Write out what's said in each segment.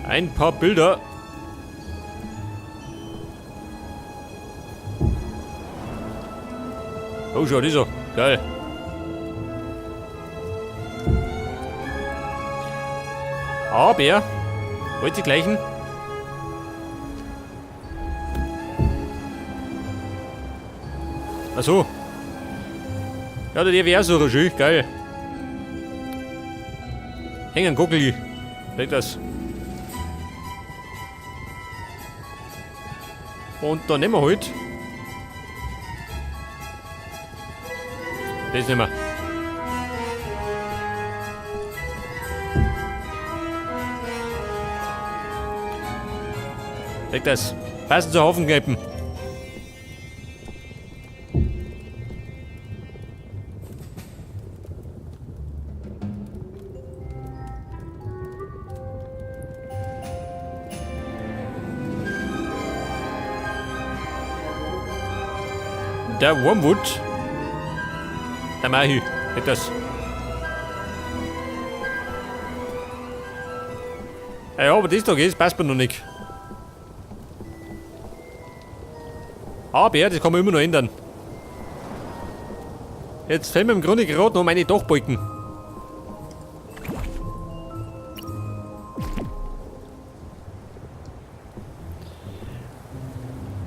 Ein paar Bilder. Oh, schau, dieser. Geil. Aber, wollt ihr gleichen? Achso. Ja, der wäre so schön. Geil. Hängen Gockel. Weg das. Und dann nehmen wir halt. Das nehmen wir. Weg das. Passen zu Haufen Kneipen. Der Wormwood. Der Mahi. Weg das. Ja, aber das da geht, das passt mir noch nicht. Aber das kann man immer noch ändern. Jetzt fehlen mir im Grunde gerade noch meine Dachbalken.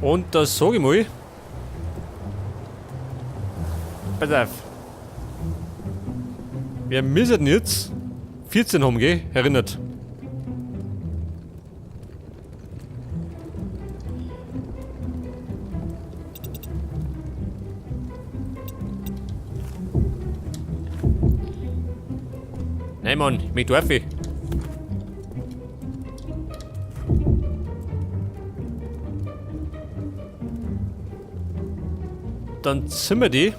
Und das sag ich mal. Pass auf. Wir müssen jetzt 14 haben, gell? Erinnert. Nein, Mann, ich möchte Dorfi. Dann ziehen wir die.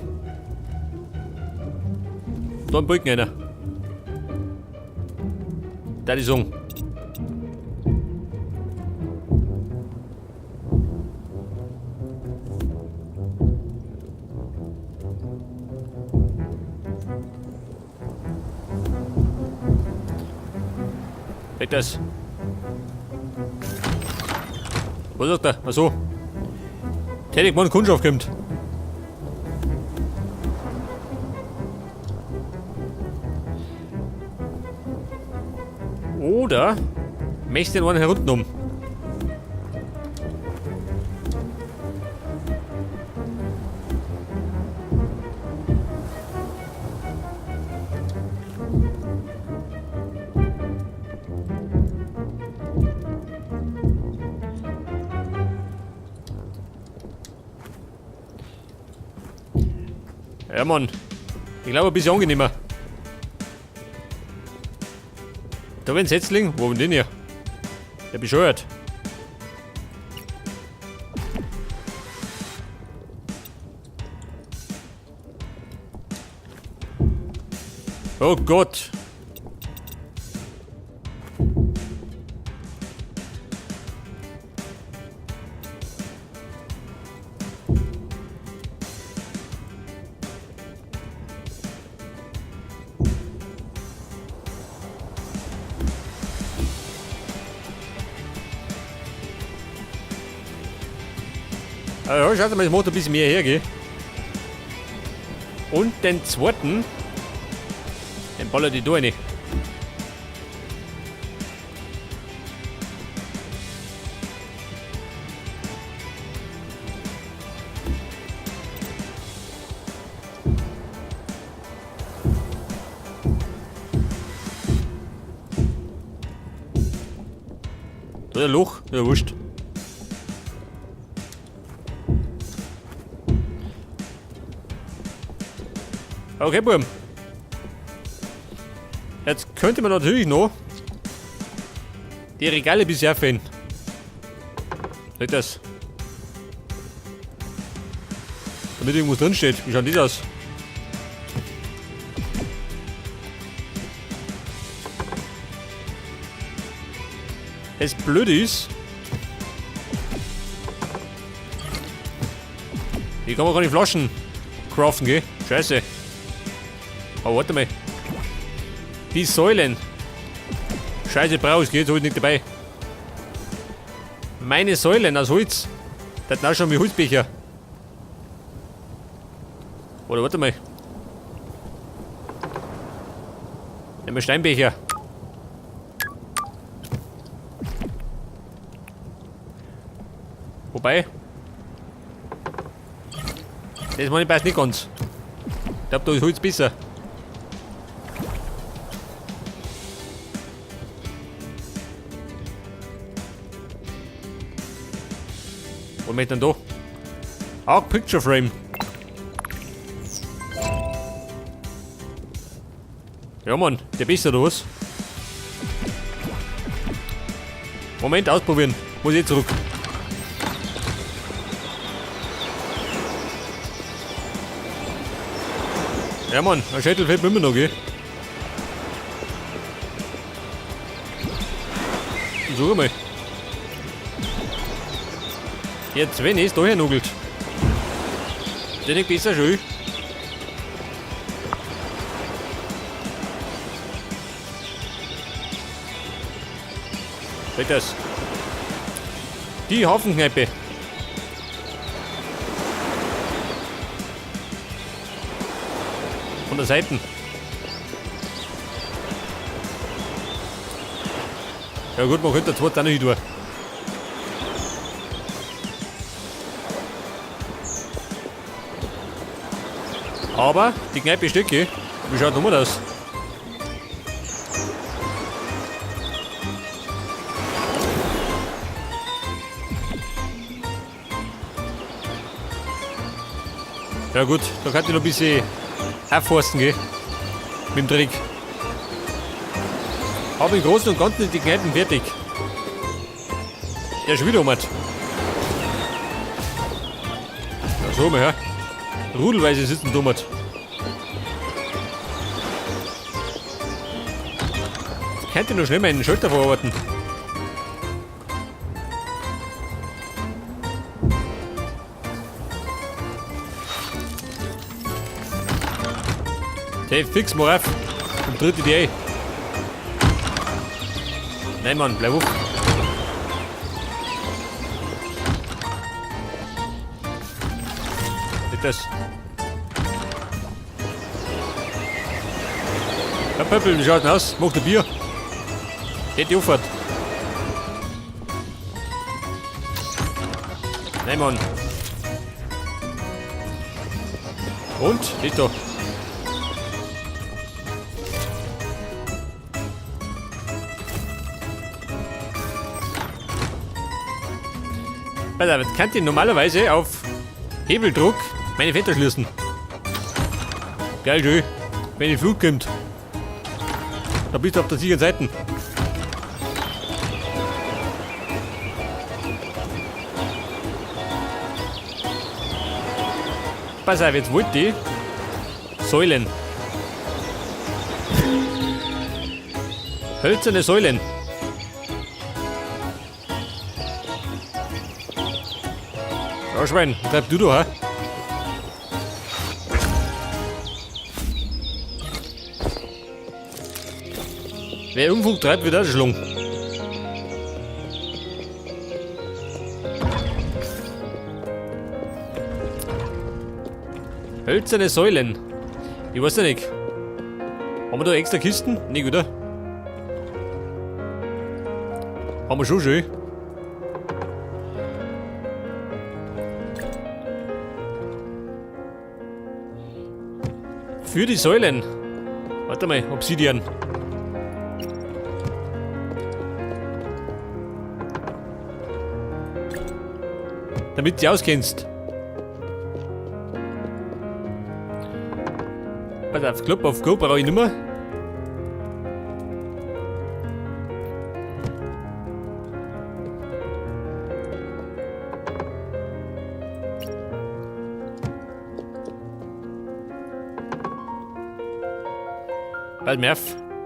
Da einen Brücken einer. Da die Song. Weg das. Was sagt er? Achso. Tätig mal Kundschaft kommt. Oder möchte den einen herunter um. Ja, Mann. Ich glaube, ein bisschen angenehmer. Da war ein Setzling. Wo haben wir den hier? Der bescheuert. Oh Gott. Ja, schaut mal, das macht ein bisschen mehr her, gell? Und den zweiten, den ballert ich da rein. Da ist ein Loch, ja wurscht. Okay, Bub. Jetzt könnte man natürlich noch die Regale bisher finden. Nicht das. Damit irgendwas drin steht. Wie schaut das aus? Das Blöde ist, hier kann man keine Flaschen craften, gell? Scheiße. Aber warte mal. Die Säulen. Scheiße, brauch ich, geht, hab ich nicht dabei. Meine Säulen aus Holz. Das auch schon wie Holzbecher. Oder warte mal. Nehmen wir Steinbecher. Wobei. Das meine ich passt nicht ganz. Ich glaube, da ist Holz besser. Was möchte denn da? Auch Picture Frame. Ja Mann, der besser oder was? Moment, ausprobieren. Muss ich zurück. Ja Mann, ein Schädel fehlt mir immer noch, gell? Such mal. Jetzt, wenn es da hernugelt. Der nicht besser schön. Seht das? Die Hafenkneipe. Von der Seite. Ja gut, man könnte das zweite auch noch hin tun. Aber die Kneipe steht, gell? Wie schaut nochmal aus? Ja gut, da kann ich noch ein bisschen aufforsten, gell? Mit dem Trick. Hab im Großen und Ganzen die Kneipen fertig. Der ist schon wieder um. Ja, so mal her. Rudelweise sitzen dummert. Jetzt könnte ich noch schnell meinen Schalter verarbeiten. Hey, fix mal auf. Und tritt die ein. Nein, Mann, bleib auf. Nicht das. Herr Pöppel, wie schaut denn aus? Macht ein Bier. Geht die Auffahrt. Nein, Mann. Und? Nicht da. Pass auf, jetzt kann ich normalerweise auf Hebeldruck meine Fenster schließen. Geil, schön. Wenn die Flut kommt. Da bist du auf der sicheren Seite. Pass auf, jetzt wollte ich Säulen. Hölzerne Säulen. Ja, Schwein, bleib du da, hä? Wer Unfug treibt, wird auch geschlagen. Hölzerne Säulen. Ich weiß ja nicht. Haben wir da extra Kisten? Nicht, oder? Haben wir schon schön. Für die Säulen. Warte mal, Obsidian. Damit du auskennst. Pass auf, Club auf Go brauche ich nimmer. Bald mehr.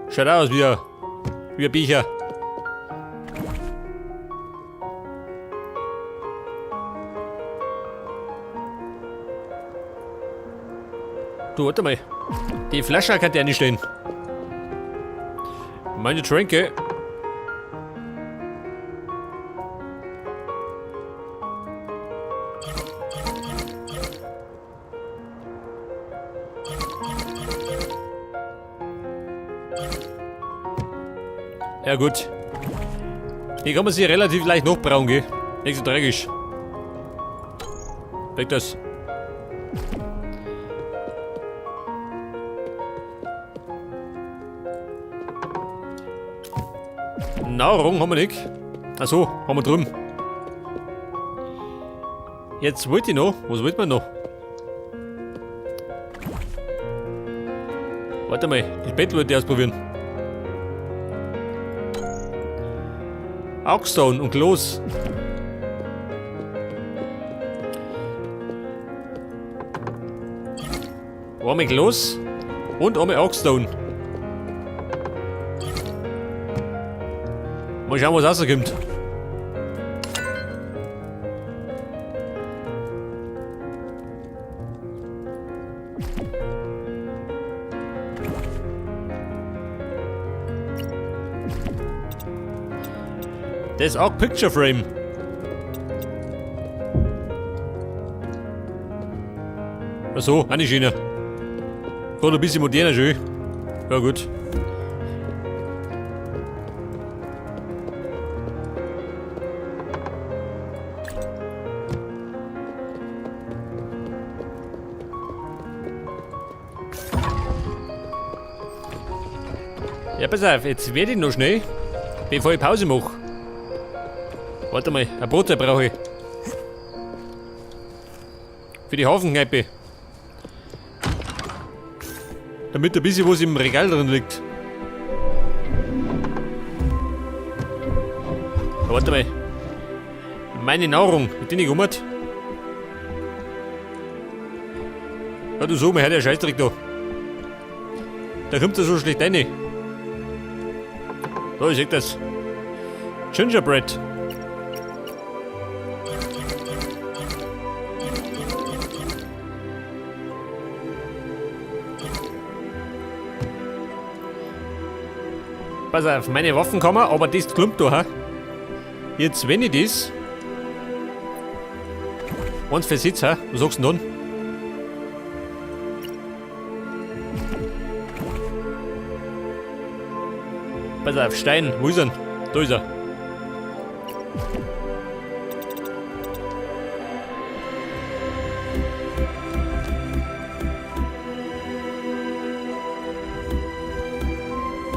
Schaut aus wie ein Becher. Du, warte mal. Die Flasche kann der nicht stehen. Meine Tränke. Ja gut. Die kann man sich relativ leicht nachbrauen, gell? Nicht so tragisch. Weg das. Nahrung haben wir nicht. Achso, haben wir drüben. Jetzt wollte ich noch. Was wollte man noch? Warte mal, das Bett wollte ich ausprobieren. Oakstone und Glos. Einmal Glos und einmal Oakstone. Mal schauen, was rauskommt. Das ist auch Picture Frame. Ach so, auch nicht schöner. Gerade ein bisschen moderner schön. Ja gut. Ja, pass auf, jetzt werde ich noch schnell, bevor ich Pause mache. Warte mal, ein Brot brauche ich. Für die Hafenkneipe. Damit ein bisschen was im Regal drin liegt. Ja, warte mal. Meine Nahrung, mit denen ich gehummert. Ja, du so, mir hört der Scheißdreck da. Da kommt er so schlecht rein. Da, ich seh das. Gingerbread. Pass auf, meine Waffen kann man, aber das klumpt da, ha? Jetzt, wenn ich das eins versetze, ha? Was sagst du denn dann? Pass auf, Stein, wo ist er denn? Da ist er.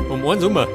Um eins rum.